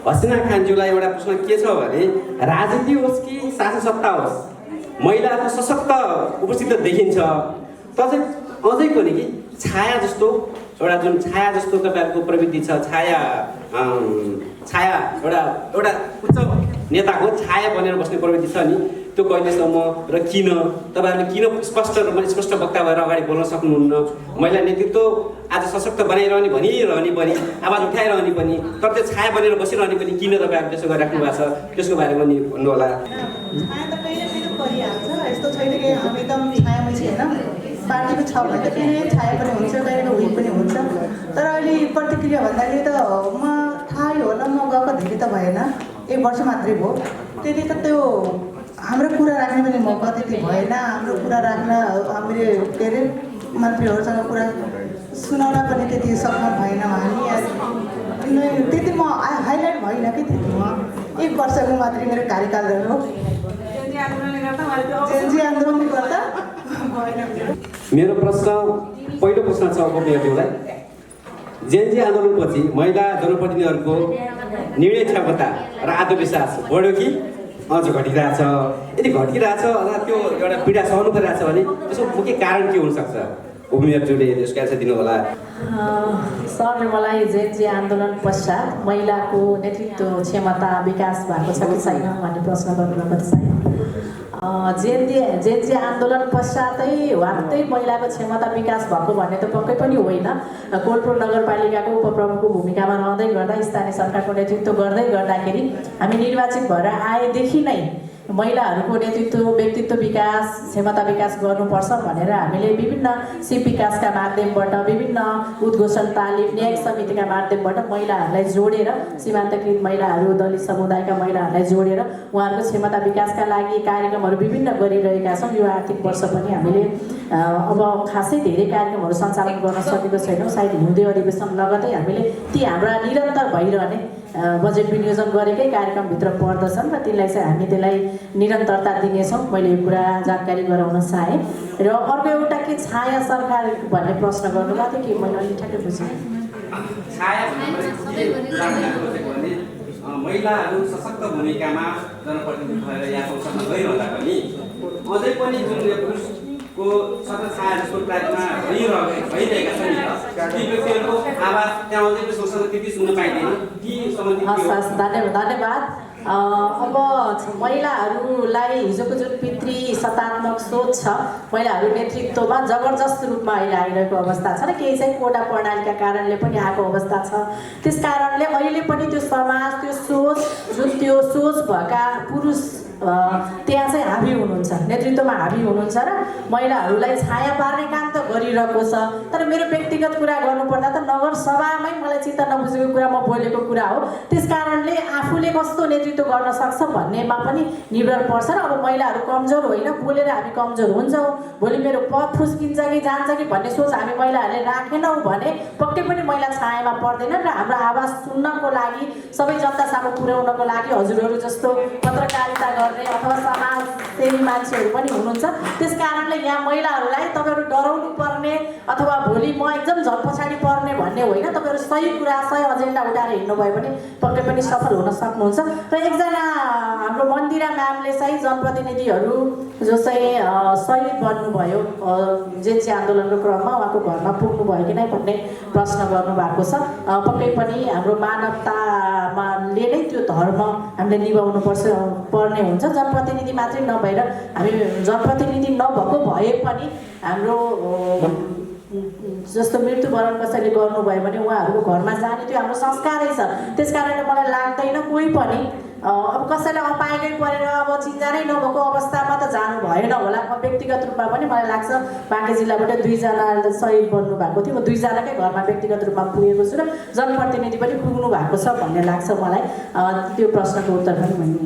हसिना खानज्यूलाई एउटा प्रश्न के छ भने राजनीति होस् कि शासन सत्ता होस् महिलाको सशक्त उपस्थित देखिन्छ तसै अझै पनि कि छाया जस्तो एउटा जुन छाया जस्तो तपाईँहरूको प्रवृत्ति छ छाया एउटा उच्च नेताको छाया बनेर बस्ने प्रवृत्ति छ नि त्यो कहिलेसम्म र किन तपाईँहरूले किन स्पष्ट वक्ता भएर अगाडि बोल्न सक्नुहुन्न महिला नेतृत्व आज सशक्त बनाइरहने भनिरहने पनि आवाज उठाइरहने पनि तर त्यो छाया बनेर बसिरहने पनि किन तपाईँहरू त्यसो गरिराख्नु भएको छ त्यसको बारेमा नि भन्नु होला। छाया त कहिले कहिले परिहाल्छ यस्तो छैन कि हामी एकदम छायामै छैन पार्टीको छ भने त कहिले छाया पनि हुन्छ कहिले हुई पनि हुन्छ तर अहिले प्रतिक्रिया भन्दाखेरि त म थाहै होला म गएको धेरै त भएन 1 वर्ष मात्रै भयो त्यति त त्यो हाम्रो कुरा राख्ने पनि मौका त्यति भएन हाम्रो कुरा राख्न हामीले के अरे मन्त्रीहरूसँग कुरा सुनाउन पनि त्यति सक्षम भएन हामी त्यति म हाइलाइट भएन कि त्यति म 1 वर्षको मात्रै मेरो कार्यकाल रह्यो जेन्जी आन्दोलन गर्दा मेरो प्रश्न पहिलो प्रश्न छ उपमेयरज्यूलाई जेन्जी आन्दोलनपछि महिला जनप्रतिनिधिहरूको निर्णय क्षमता र आत्मविश्वास बढ्यो कि अझ घटिरहेछ यदि घटिरहेछ अथवा त्यो एउटा पीडा सहनु परिरहेछ भने त्यसको मुख्य कारण के हुनसक्छ उपमेयरज्यूले यसको एन्सर दिनु होला। सरले मलाई जेन्जी आन्दोलन पश्चात महिलाको नेतृत्व क्षमता विकास भएको छ कि छैन भन्ने प्रश्न गर्नुभएको छ। जेन्जी आन्दोलन पश्चातै वास्तै महिलाको क्षमता विकास भएको भन्ने त पक्कै पनि होइन। कोलपुर नगरपालिकाको उपप्रमुखको भूमिकामा रहँदै गर्दा स्थानीय सरकारको नेतृत्व गर्दै गर्दाखेरि हामी निर्वाचित भएर आएदेखि नै महिलाहरूको नेतृत्व व्यक्तित्व विकास क्षमता विकास गर्नुपर्छ भनेर हामीले विभिन्न सिप विकासका माध्यमबाट विभिन्न उद्घोषण तालिम न्यायिक समितिका माध्यमबाट महिलाहरूलाई जोडेर सीमान्तकृत महिलाहरू दलित समुदायका महिलाहरूलाई जोडेर उहाँहरूको क्षमता विकासका लागि कार्यक्रमहरू विभिन्न गरिरहेका छौँ। यो आर्थिक वर्ष पनि हामीले अब खासै धेरै कार्यक्रमहरू सञ्चालन गर्न सकेको छैनौँ। सायद हिउँदे अधिवेशन लगतै हामीले ती हाम्रा निरन्तर भइरहने बजेट विनियोजन गरेकै कार्यक्रमभित्र पर्दछन् र त्यसलाई चाहिँ हामी त्यसलाई निरन्तरता दिनेछौँ। मैले यो कुरा जानकारी गराउन चाहेँ। र अर्को एउटा के छाया सरकार भन्ने प्रश्न गर्नुभएको थियो कि मैले अलि ठ्याक्कै बुझेँ। महिलाहरू सशक्त भूमिकामा जनप्रतिनिधि भएर यहाँ संसदमा गइरहँदा पनि अझै पनि जुन पुरुषको सतत छाया जस्तो टाइपमा भइरहेका छन् नि ती व्यक्तिहरूको आवाज त्यहाँ अझै पनि संसदमा त्यति सुन्न पाइँदैन ती सम्बन्धित। हस् धन्यवाद। अब महिलाहरूलाई हिजोको जुन पितृ सत्तात्मक सोच छ महिलाहरू नेतृत्वमा जबरजस्त रूपमा अहिले आइरहेको अवस्था छ र केही चाहिँ कोटा प्रणालीका कारणले पनि आएको अवस्था छ। त्यस कारणले अहिले पनि त्यो समाज त्यो सोच जुन त्यो सोच भएका पुरुष त्यहाँ चाहिँ हाबी हुनुहुन्छ नेतृत्वमा हाबी हुनुहुन्छ र महिलाहरूलाई छाया पार्ने काम त गरिरहेको छ। तर मेरो व्यक्तिगत कुरा गर्नुपर्दा त नगरसभामै मलाई चित्त नबुझेको कुरा म बोलेको कुरा हो। त्यस कारणले आफूले कस्तो नेतृत्व गर्न सक्छ भन्नेमा पनि निर्भर पर्छ र अब महिलाहरू कमजोर होइन बोलेर हामी कमजोर हुन्छौँ भोलि मेरो पद फुस्किन्छ कि जान्छ कि भन्ने सोच हामी महिलाहरूले राखेनौँ भने पक्कै पनि महिला छायामा पर्दैनन् र हाम्रो आवाज सुन्नको लागि सबै जनता सामु पुर्याउनको लागि हजुरहरू जस्तो पत्रकारिता गर्ने अथवा समाजसेवी मान्छेहरू पनि हुनुहुन्छ। त्यस कारणले यहाँ महिलाहरूलाई तपाईँहरू डराउनु पर्ने अथवा भोलि म एकदम झन् पछाडि पर्ने भन्ने होइन। तपाईँहरू सही कुरा सही एजेन्डा उठाएर हिँड्नुभयो भने पक्कै पनि सफल हुन सक्नुहुन्छ। र एकजना हाम्रो मन्दिरा म्यामले चाहिँ जनप्रतिनिधिहरू जो चाहिँ शहीद बन्नुभयो जेन्जी आन्दोलनको क्रममा उहाँको घरमा पुग्नुभयो कि नै भन्ने प्रश्न गर्नुभएको छ। पक्कै पनि हाम्रो मानवतामा ले नै त्यो धर्म हामीले निभाउनु पर्ने हुन्छ। जनप्रतिनिधि मात्रै नभएर हामी जनप्रतिनिधि नभएको भए पनि हाम्रो जस्तो मृत्युवरण कसैले गर्नुभयो भने उहाँहरूको घरमा जाने त्यो हाम्रो संस्कारै छ। त्यस कारणले मलाई लाग्दैन कोही पनि अब कसैलाई अपाएकै परेर अब चिन्जानै नभएको अवस्थामा त जानु भएन होला। म व्यक्तिगत रूपमा पनि मलाई लाग्छ बाँके जिल्लाबाट 2 जना शहीद बन्नु भएको थियो। म 2 जनाकै घरमा व्यक्तिगत रूपमा पुगेको छु र जनप्रतिनिधि पनि पुग्नु भएको छ भन्ने लाग्छ मलाई। त्यो प्रश्नको उत्तर पनि मैले